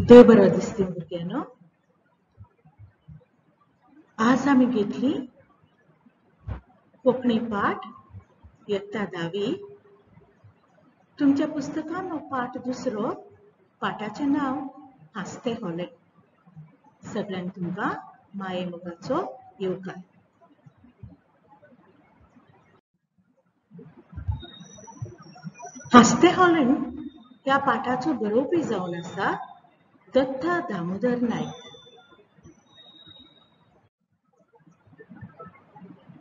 कितें बरो दिसता भुरग्यांनो. आज आमी घेतली कोंकणी पाठ यत्ता 10वी. तुमच्या पुस्तकान पाठ दुसरो, पाठाचें नांव हांसते हॉलंड. सगळ्यांक तुमकां माये मोगाचो येवकार. हांसते हॉलंड ह्या पाठाचो बरोवपी जावन आसा दत्ता दामोदर नायक.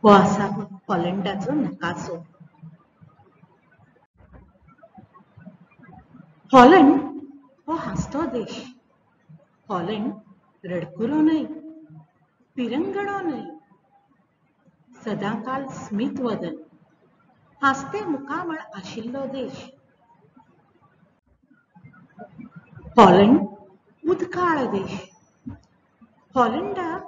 हो आसा हॉलंडाचो नकासो. हॉलंड हो हांसतो देश. हॉलंड रडकुरो न्हय, पिरंगणो न्हय, सदांकाल स्मित वदन, हांसते मुखामळ आशिल्लो देश. हॉलंड उदकाळ देश. हॉलंडाक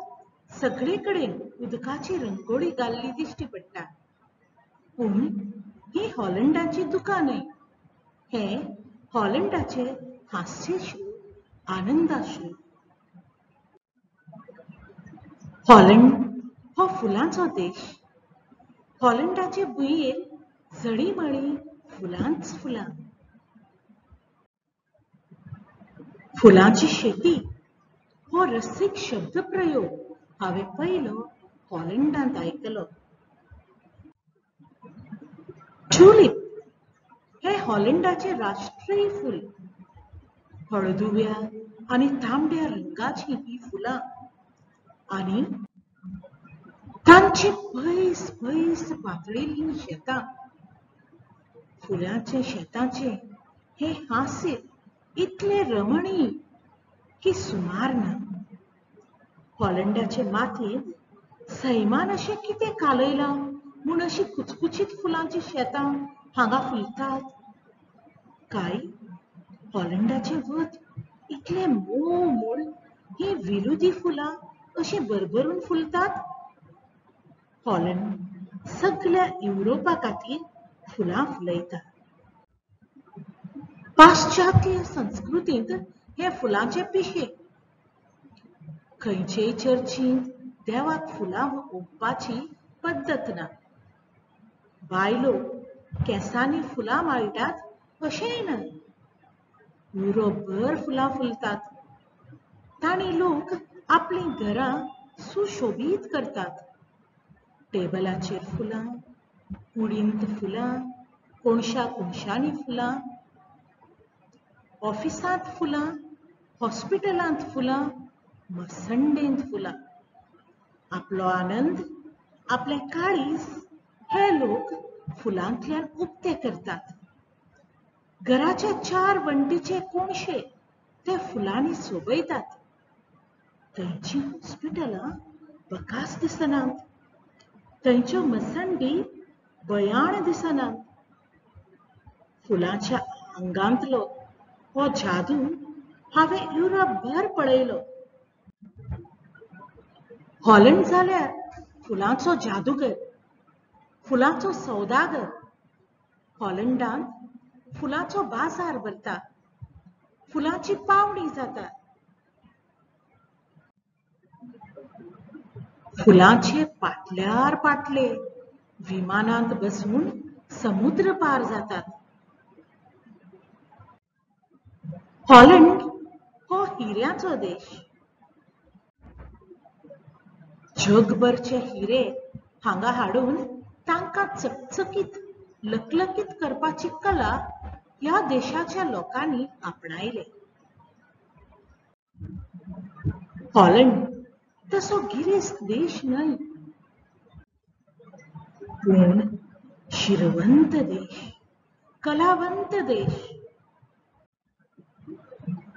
सगळे कडेन उदकाची रंगोळी घाल्ली दिश्टी पडटा. पूण ही हॉलंडाची दुकां न्हय, हे हॉलंडाचे हास्यश्रू, आनंदाश्रू. हॉलंड हो फुलांचो देश. हॉलंडाचे भुंयेर जळीमळी फुलांच फुलां. फुलांची शेती हो रसीक शब्द प्रयोग हांवें पयलो हॉलंडांत आयकलो. ट्युलिप हे हॉलंडाचे राष्ट्रीय फूल. हळदुव्या आनी तांबड्या रंगाची ही फुलां आनी तांची पयस पयस पातळिल्लीं शेतां. फुलांचे शेतांचे हे हास्य इतले रमणीय की सुमार ना. हॉलंडाचे मातयेंत सैमान अशें कितें कालयलां म्हूण अशी कुचकुचीत फुलांची शेतां हांगा फुलतात काय? हॉलंडाचें वत इतलें मोव म्हूण हीं विरुधी फुलां अशीं भरभरून फुलतात? हॉलंड सगळ्या युरोपा खातीर फुलां फुलयता. पाश्चात्य संस्कृतींत हे फुलांचे पिशे. खंयचेय चर्चींत देवाक फुलां ओंपपाची पद्दत ना. बायलो केंसांनी फुलां माळटात अशेंय ना. युरोपभर फुलां फुलतात. तांणी लोक आपलीं घरां सुशोभीत करतात. टेबलाचेर फुलां, कुडींत फुलां, कोणशा कोणशांनी फुलां, ऑफिसांत फुलां, हॉस्पिटलांत फुलां, मसंडेंत फुलां. आपलो आनंद, आपलें काळीज हे लोक फुलांतल्यान उक्ते करतात. घराच्या चार वण्टीचे कोणशे ते फुलांनी सोबयतात. थंयची हॉस्पिटलां बकास दिसनात, थंयच्यो मसंडी बयाण दिसनात. फुलांच्या आंगांतलो हो जादू हांवें युरोपभर पळयलो. हॉलंड जाल्यार फुलांचो जादूगर, फुलांचो सौदागर. हॉलंडांत फुलांचो बाजार भरता, फुलांची पावणी जाता. फुलांचे पाटल्यार पाटले विमानांत बसून समुद्र पार जातात. हॉलंड हो हिऱ्याचो देश. जगभरचे हिरे हांगा हाडून तांकां चकचकीत लकलकीत करपाची कला ह्या देशाच्या लोकांनी आपणायले. हॉलंड तसो गिरेस्त देश न्हय, पूण शिरवंत देश, कलावंत देश.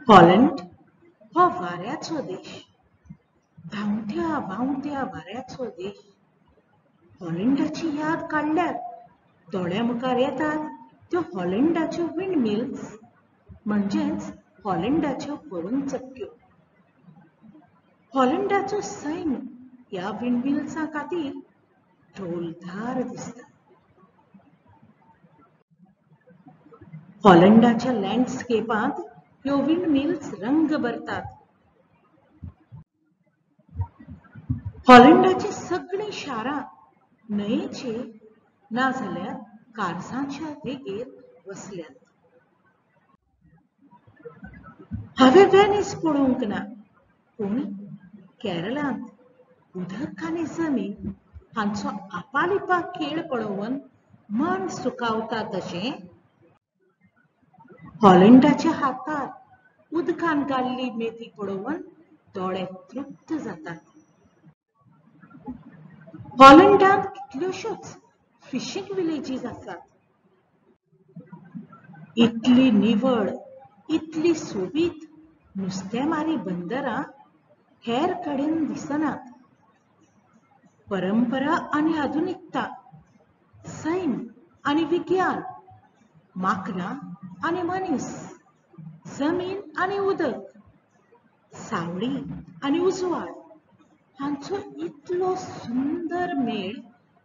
हॉलंड हो वाऱ्याचो देश, धांवत्या व्हांवत्या वाऱ्याचो देश. हॉलंडाची याद काडल्यार दोळ्या मुखार येतात त्यो हॉलंडाच्यो विंडमिल्स, म्हणजेच हॉलंडाच्यो पवनचक्क्यो. हॉलंडाचो सैम ह्या विंडमिल्सां खातीर ढोलदार दिसता. हॉलंडाच्या लँडस्केपांत ह्यो विंडमिल्स रंग भरतात. हॉलंडाची सगळीं शारां न्हंयेचे ना जाल्यार कारसांच्या देगेर वसल्यात. हांवें वेनीस पळोवंक ना, पूण केरळांत उदक आनी जमीन हांचो आपालिपा खेळ पळोवन मन सुखावता तशें हॉलंडाच्या हातार उदकान घाल्ली मेथी पळोवन दोळे तृप्त जातात. हॉलंडांत कितल्योश्योच फिशींग विलेजीस आसात. इतली निवळ, इतली सोबीत नुस्तेमारी बंदरां हेर कडेन दिसनात. परंपरा आनी आधुनिकता, सैम आनी विज्ञान, माकडां आनी मनीस, जमीन आनी उदक, सावळी आनी उजवाड हांचो इतलो सुंदर मेळ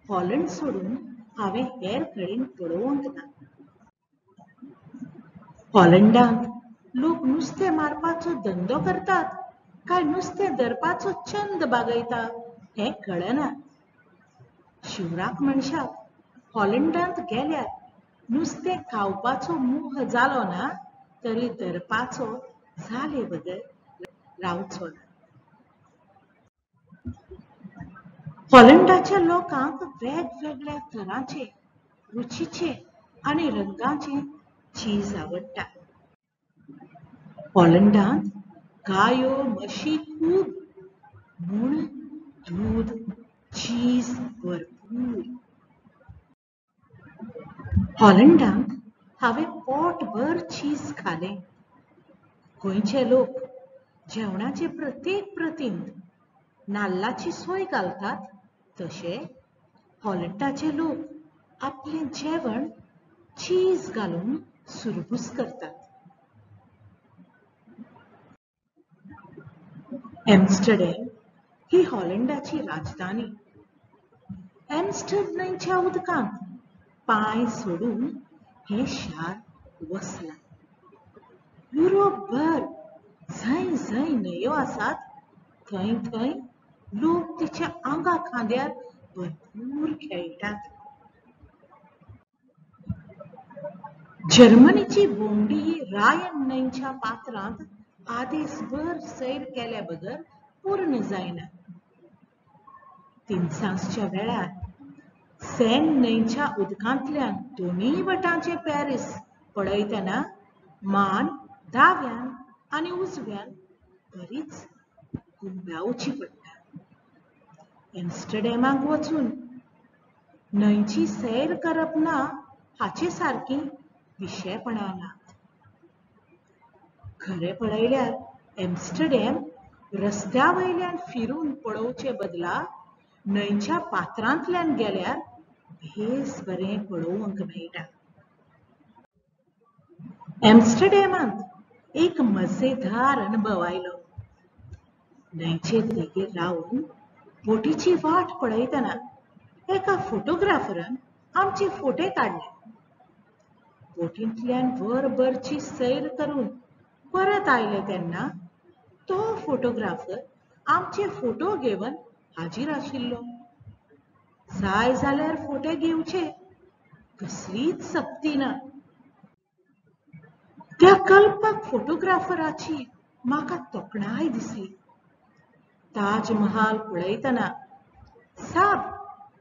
हॉलंड सोडून हांवें हेर कडेन पळोवंक ना. हॉलंडांत लोक नुस्तें मारपाचो धंदो करतात काय नुस्तें धरपाचो छंद बागयता हें कळना. शिवराक मनशाक हॉलंडांत गेल्यार नुस्तें खावपाचो मोह जालो ना तरी धरपाचो जाले बगर रावचो ना. हॉलंडाच्या लोकांक वेगवेगळ्या तरांचे, रुचीचे आनी रंगाचे चीज आवडटा. हॉलंडांत गायो, म्हशी खूब म्हूण दूद, चीज भरपूर. हॉलंडांत हांवें पोटभर चीज खालें. गोंयचे लोक जेवणाचे प्रत्येक प्रतींत नाल्लाची सोय घालतात तशे हॉलंडाचे लोक आपलें जेवण चीज घालून सुरबूस करतात. एम्स्टरडॅम ही हॉलंडाची राजधानी. एम्स्टर न्हंयच्या उदकांत पांय सोडून हें शार वसलां. युरोपभर जंय जंय न्हंयो आसात थंय थंय लोक तिच्या आंगा खांद्यार भरपूर खेळटात. जर्मनीची भोंवडी रायन न्हंयच्या पात्रांत आदेसभर सैर केल्या बगर पूर्ण जायना. तिनसांजच्या वेळार सैन न्हंयच्या उदकांतल्यान दोनूय वटांचे पॅरीस पळयतना मान दाव्यान आनी उजव्यान बरीच गुंडावची पडटा. एम्स्टरडॅमाक वचून न्हंयची सैर करप ना हाचे सारकी विशेपणां नात. खरें पळयल्यार एम्स्टरडॅम रस्त्या वयल्यान फिरून पळोवचे बदला न्हंयच्या पात्रांतल्यान गेल्यार भेस बरें पळोवंक मेळटा. एम्स्टरडॅमांत एक मजेदार अणभव आयलो. न्हंयचे देगेर रावन बोटीची वाट पळयतना एका फोटोग्राफरान आमचे फोटे काडले. बोटींतल्यान वरभरची सैर करून परत आयले तेन्ना तो फोटोग्राफर आमचे फोटो घेवन हाजीर आशिल्लो. जाय जाल्यार फोटे घेवचे, कसलीच सक्ती ना. त्या कल्पक फोटोग्राफराची म्हाका तोखणाय दिसली. ताजमहाल पळयतना साब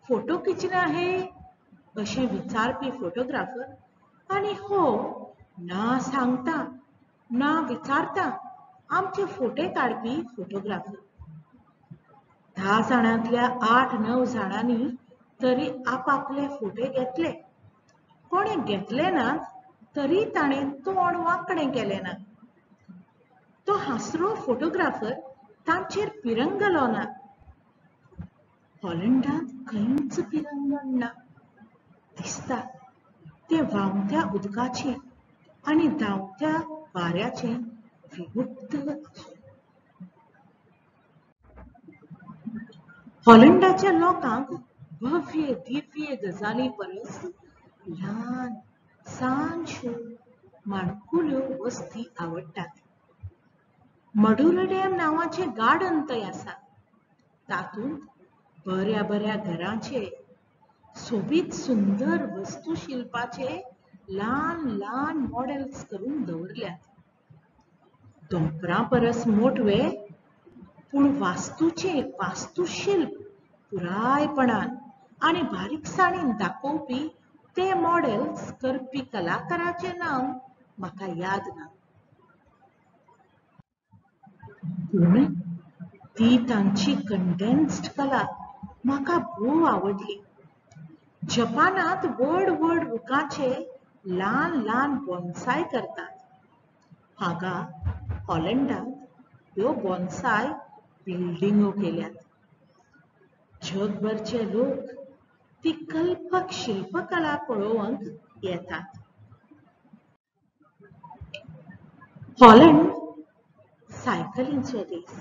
फोटो खिचना हे अशें विचारपी फोटोग्राफर आनी हो ना सांगता ना विचारता आमचे फोटे काडपी फोटोग्राफर. 10 जाणांतल्या 8-9 जाणांनी तरी आपापले फोटे घेतले. कोणे घेतले नात तरी ताणें तोंड वांकडें केलें ना. तो हांसरो फोटोग्राफर तांचेर पिरंगलो ना. हॉलंडांत खंयच पिरंगण ना दिसता. तें व्हांवत्या उदकाचें आनी धांवत्या वाऱ्याचें विमुक्त आसूं. हॉलंडाच्या लोकांक भव्य दिव्य गजाली परस ल्हान सानश्यो माणकुल्यो वस्ती आवडटात. मडुरडॅम नांवाचें गार्डन थंय आसा. तातूंत बऱ्या बऱ्या घरांचे सोबीत सुंदर वस्तुशिल्पाचे ल्हान ल्हान मॉडेल्स करून दवरल्यात. दोंपरां परस मोटवे पूण वास्तूचें वास्तुशिल्प पुरायपणान आनी बारीकसाणीन दाखोवपी ते मॉडेल्स करपी कलाकाराचें नांव म्हाका याद ना. पूण ती तांची कंडेन्स्ड कला म्हाका भोव आवडली. जपानांत व्हड व्हड रुखाचे ल्हान ल्हान बोन्साय करतात. हांगा हॉलंडांत ह्यो बोन्साय बिल्डिंगो केल्यात. जगभरचे लोक ती कल्पक शिल्पकला पळोवंक येतात. हॉलंड सायकलींचो देश.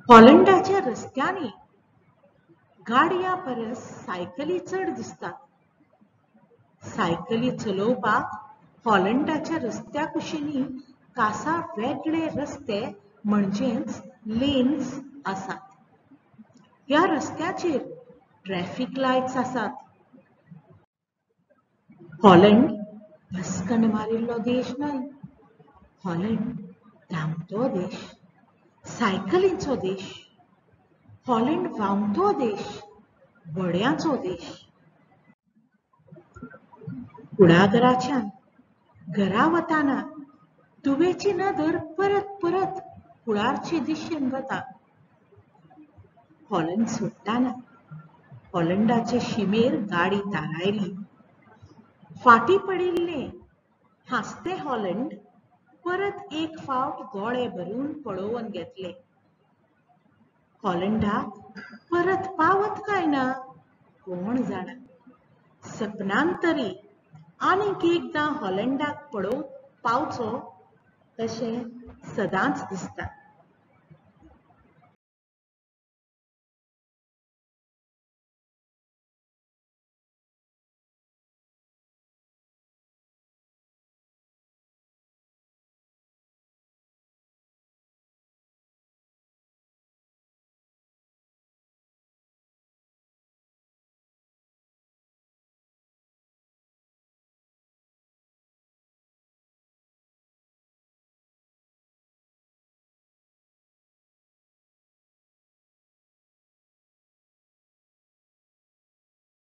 हॉलंडाच्या रस्त्यांनी गाडयां परस सायकली चड दिसतात. सायकली चलोवपाक हॉलंडाच्या रस्त्या कुशींनी खासा वेगळे रस्ते म्हणजेच लेन्स आसात. ह्या रस्त्याचेर ट्रॅफिक लायट्स आसात. हॉलंड बसकण मारिल्लो देश न्हय. हॉलंड धांवतो देश, सायकलींचो देश. हॉलंड व्हांवतो देश, व्हड्यांचो देश. कुळागराच्यान घरा वताना धुवेची नदर परत परत कुळारचे दिशेन वता. हॉलंड सोडटाना हॉलंडाचे शिमेर गाडी थारायली. फाटी पडिल्लें हांसतें हॉलंड परत एक फावट दोळे भरून पळोवन घेतले. हॉलंडाक परत पावत काय ना कोण जाणा. सपनान तरी आनीक एकदां हॉलंडाक पळोवंक पावचो तशें सदांच दिसता.